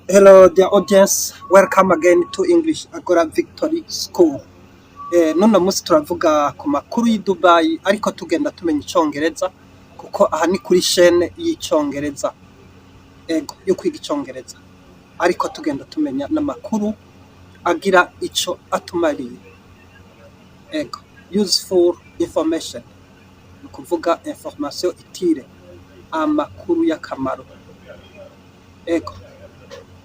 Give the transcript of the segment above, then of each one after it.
Hello dear audience, welcome again to English Agora Victory School. Nuno munsi turavuga ku makuru y'i Dubai, ariko tugenda tumenya icongereza, kuko aha ni kuri chaîne y'icongereza. Ego, yo kwiga icongereza. Ariko tugenda tumenya n'amakuru agira ico atumariye. Ego, useful information. Ni ukuvuga information utile, amakuru y'akamaro. Ego.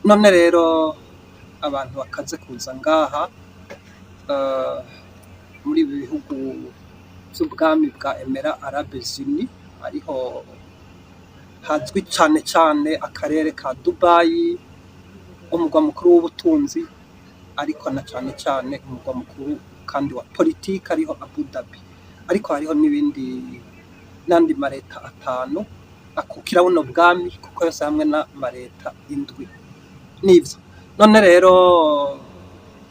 None rero abantu bakaze kuza ngaha muri ibi bihugu vy'ubwami bwa Emirats Arabes Unis, ariho hazwi cane cane akarere ka Dubai, umurwa mukuru w'ubutunzi, ariko na cane cane umurwa mukuru kandi wa politike, ariho Abu Dhabi. Ariko hariho n'ibindi, n'andi mareta atanu akukira buno bwami, kuko yose hamwe n'amareta indwi. Nivyo. None rero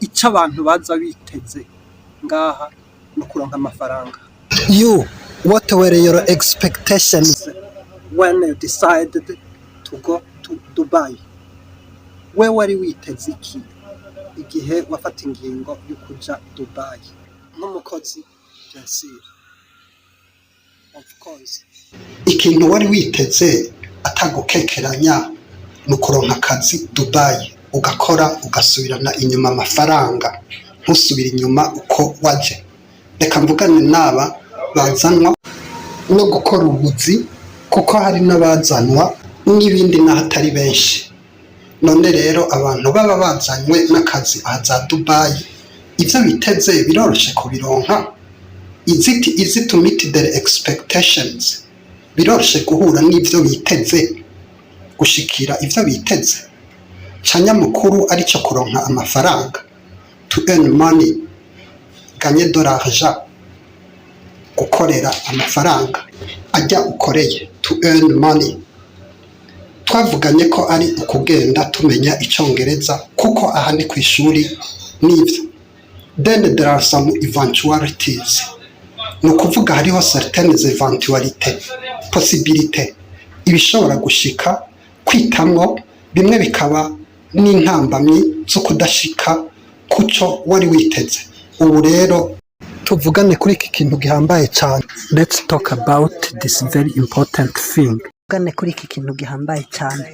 ico abantu baza biteze ngaha ni ukuronka amafaranga. You, what were your expectations when you decided to go to Dubai? We wari witeze iki igihe wafata ingingo yo kuja Dubai? Nk'umukozi, bien sûr. Of course. Ikintu wari witeze atagukekeranya ni ukuronka akazi Dubai, ugakora, ugasubirana inyuma amafaranga, ntusubire inyuma uko waje. Reka mvugane n'aba bazanwa no gukora ubuzi, kuko hari n'abazanwa n'ibindi n'aho atari benshi. None rero abantu baba bazanywe n'akazi aha za Dubai, ivyo biteze biroroshe kubironka? Is it easy to meet their expectations? Biroroshe guhura n'ivyo biteze, gushikira ivyo biteze? Ca nyamukuru arico kuronka amafaranga, to earn money, gagner de l'argent, gukorera amafaranga ajya ukoreye, to earn money. Twavuganye ko ari ukugenda tumenya icongereza, kuko aha ni kw'ishuri, nivyo. Then there are some eventualities, ni ukuvuga hariho certaines éventualités, possibilité, ibishobora gushika, kwitamwo bimwe bikaba n'intambamyi zo kudashika kuco wari witeze. Ubu rero tuvugane kuri iki kintu gihambaye cyane. Let's talk about this very important thing. Tuvugane kuri iki kintu gihambaye cyane.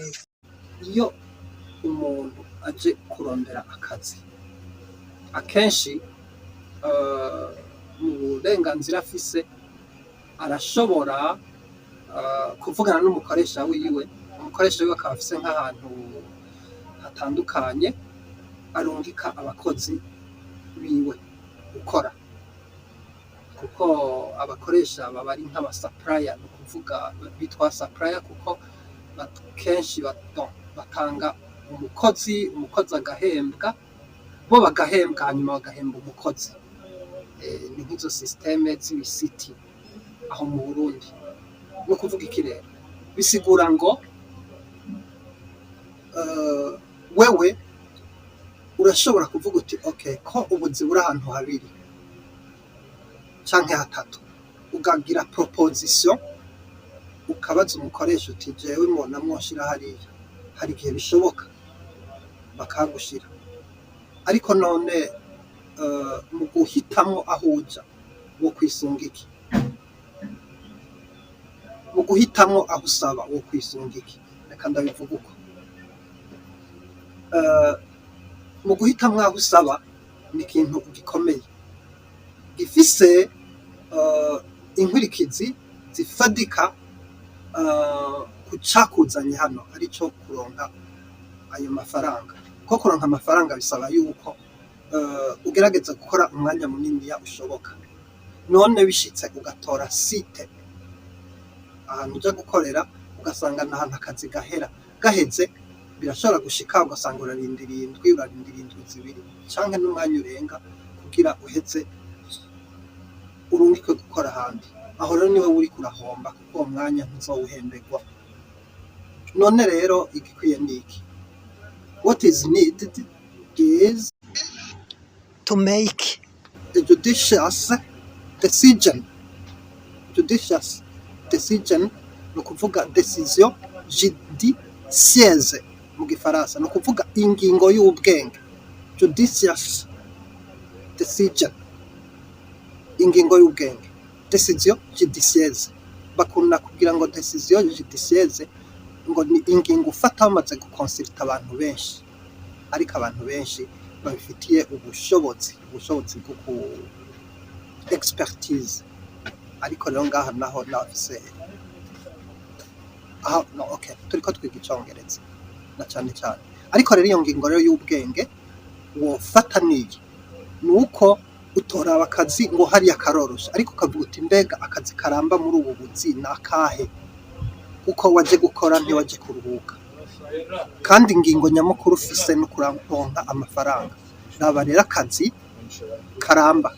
Iyo umuntu aje kurondera akazi, akenshi mu burenganzira afise arashobora kuvugana n'umukoresha wiwe. Umukoresha wiwe akaba afise nk'ahantu hatandukanye arungika abakozi biwe gukora, kuko abakoresha baba ari nk'aba supplier. Ni ukuvuga bitwa supplier kuko kenshi bon, batanga umukozi, umukozi agahembwa, bo bagahembwa, hanyuma bagahemba umukozi. Ni nk'izo système z'ibisiti aho mu Burundi. Ni ukuvuga iki rero? Bisigura ngo wewe urashobora kuvuga uti: "Okay, ko ubuzi buri ahantu habiri canke hatatu", ukagira proposition, ukabaza umukoresha uti: "Jewe mbona mwoshira hariya." Hari igihe bishoboka bakagushira. Ariko none mu guhitamwo aho uja, wo kwisunga iki? Mu guhitamwo aho usaba, wo kwisunga iki? Reka ndabivuga uko. Mu guhitamwo aho usaba ni ikintu gikomeye gifise inkurikizi zifadika ku cakuzanye hano, arico kuronka ayo mafaranga. Kuko kuronka amafaranga bisaba yuko ugerageza gukora umwanya muniniya ushoboka. None bishitse ugatora site, ahantu uja gukorera, ugasanga n'ahantu akazi gahera gaheze, birashobora gushika ugasanga urarindiriye indwi, urarindiriye indwi 2 canke n'umwanya urenga kugira uheze urungikwe gukora ahandi. Aho rero niwe uriko urahomba, kuko uwo mwanya ntuzowuhemberwa. None rero igikwiye niki? What is needed is to make a judicious decision. Judicious decision ni ukuvuga décision judicieuse. Mu Gifaransa ni ukuvuga ingingo y'ubwenge, judicious decision, ingingo y'ubwenge, décision judicieuse. Bakunda kugira ngo décision judicieuse ngo ni ingingo ufata bamaze gukonsulta abantu benshi, ariko abantu benshi babifitiye ubushobozi bwo ku expertise. Ariko rero ngaha naho nabafise aha, no, okay, turiko twiga Icongereza na cane cane. Ariko rero iyo ngingo rero y'ubwenge wofata niyi: ni uko utoraba akazi ngo hariya karoroshe, ariko ukavuga uti: "Mbega akazi karamba muri ubu buzi ni akahe?" Kuko waje gukora, ntiwaje kuruhuka. Kandi ingingo nyamukuru ufise ni ukuronka amafaranga. Raba rero akazi karamba,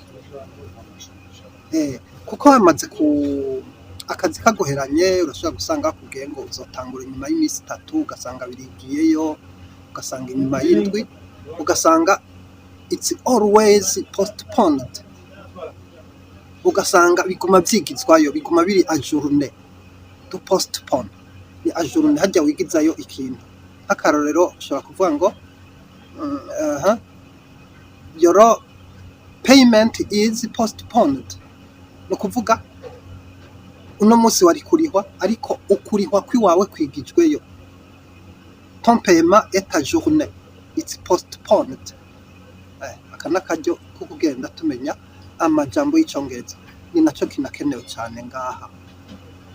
kuko bamaze ku akazi kaguheranye, urashobora gusanga bakubwiye ngo uzotangura inyuma y'iminsi 3, ugasanga birigiyeyo, ugasanga inyuma y'indwi, ugasanga it's always postponed, ugasanga biguma vyigizwayo, biguma biri ajourné. To postpone ni ajourné, harya wigizayo ikintu. Nk'akarorero, ushobora kuvuga ngo aha, "Your payment is postponed", ni ukuvuga uno munsi wari kurihwa, ariko ukurihwa kw'iwawe kwigijweyo. Ton paiement est ajourné, it's postponed. Aka n'akaryo ko kugenda tumenya amajambo y'Icongereza, ni naco kinakenewe cane ngaha.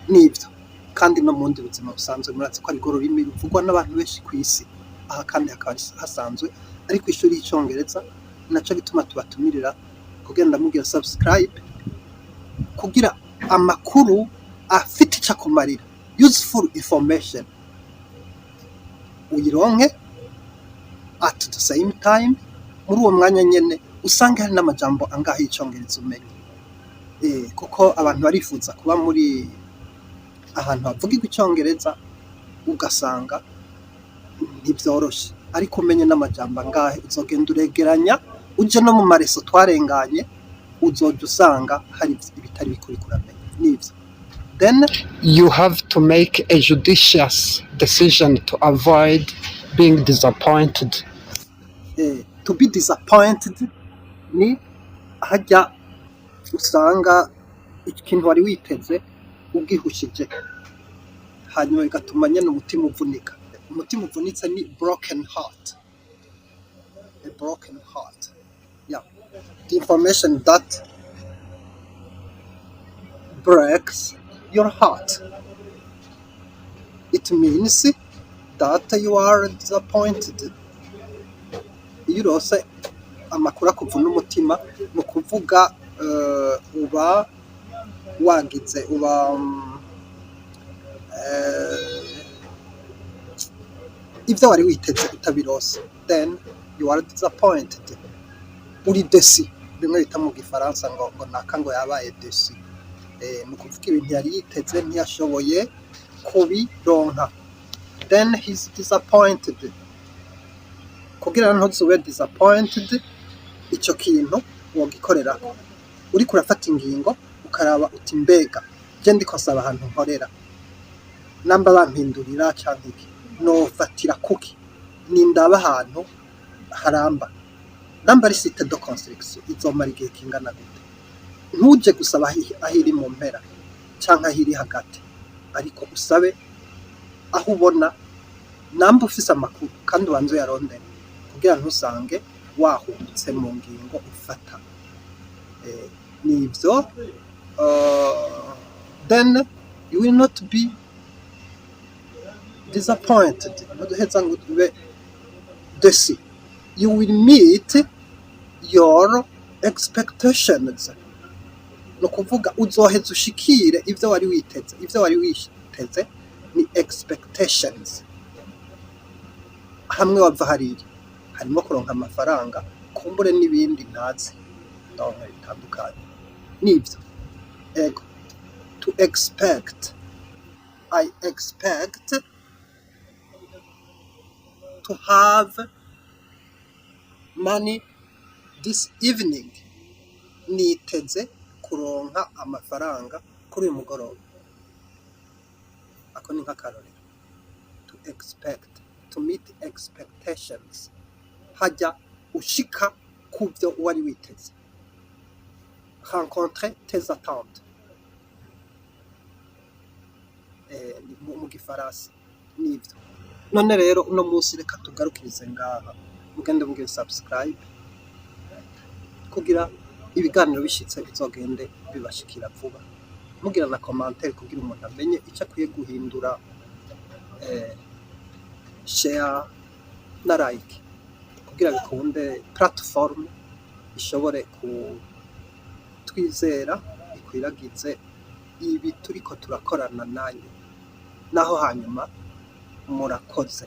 Nivyo kandi no mu bundi buzima busanzwe, murazi ko arirwo rurimi ruvugwa n'abantu benshi kw'isi. Aha kandi hakaba hasanzwe ari kw'ishuri y'Icongereza, naco gituma tubatumirira kugenda mugira subscribe, kugira amakuru afite ico akumarira, useful information, uyironke. At the same time, muri uwo mwanya nyene, usange hari n'amajambo angahe y'Icongereza umenye, kuko abantu barifuza kuba muri ahantu havugirwa Icongereza, ugasanga ntivyoroshe. Ariko umenye n'amajambo angahe, uzogenda uregeranya, uje no mu mareso twarenganye, uzoja usanga hari ibitari bike uriko uramenya. Nivyo. Then You have to make a judicious decision to avoid being disappointed. To be disappointed ni harya usanga ikintu wari witeze ugihushije, hanyuma bigatuma nyene umutima uvunika. Umutima uvunitse ni broken heart, a broken heart. Yeah, the information that breaks your heart, it means that you are disappointed. Iyo urose amakuru akuvuna umutima, ni ukuvuga uba wagize uba ivyo wari witeze utabirose, then you are disappointed, uri déçu. Bimwe bita mu Gifaransa ngo naka ngo yabaye déçu, ni ukuvuga ibintu yari yiteze ntiyashoboye kubironka, then he's disappointed. Kugira ntuzube disappointed, ico kintu wogikorerako. Uriko urafata ingingo, ukaraba uti: "Mbega je ndiko nsaba ahantu nkorera, namba bampindurira canke iki, nofatira kuki? Nindaba ahantu haramba, namba ari site de construction, izomara igihe kingana gute?" Ntuje gusaba aho iri mu mpera canke aho iri hagati, ariko usabe aho ubona namba ufise amakuru, kandi ubanze uyarondere, kugira ntusange wahubutse mu ngingo ufata. Nivyo. Then you will not be disappointed, ntuduheza ngo ube déçu. You will meet your expectations, ni ukuvuga uzoheza ushikire ivyo wari witeze. Ivyo wari witeze ni expectations. Hamwe wava hariya harimo kuronka amafaranga, kumbure n'ibindi ntazi, donc bitandukanye nivyo. Ego, to expect: I expect to have money this evening, niteze kuronka amafaranga kuri uyu mugoroba. Ako ni nk'akarorero. To expect, to To meet expectations, hajya ushika ku byo wari witeze, rencontrer tes attentes mu gifaransa nibyo. None rero uno munsi reka tugarukirize ngaha. Mugende mugire subscribe kugira ibiganiro bishitse bizogende bibashikira vuba, mugira na commentaire kugira umuntu amenye icyo akwiye guhindura, share na like kugira bikunde platform ishobore kutwizera ikwiragize ibi turiko turakorana nanyu. Naho hanyuma, murakoze.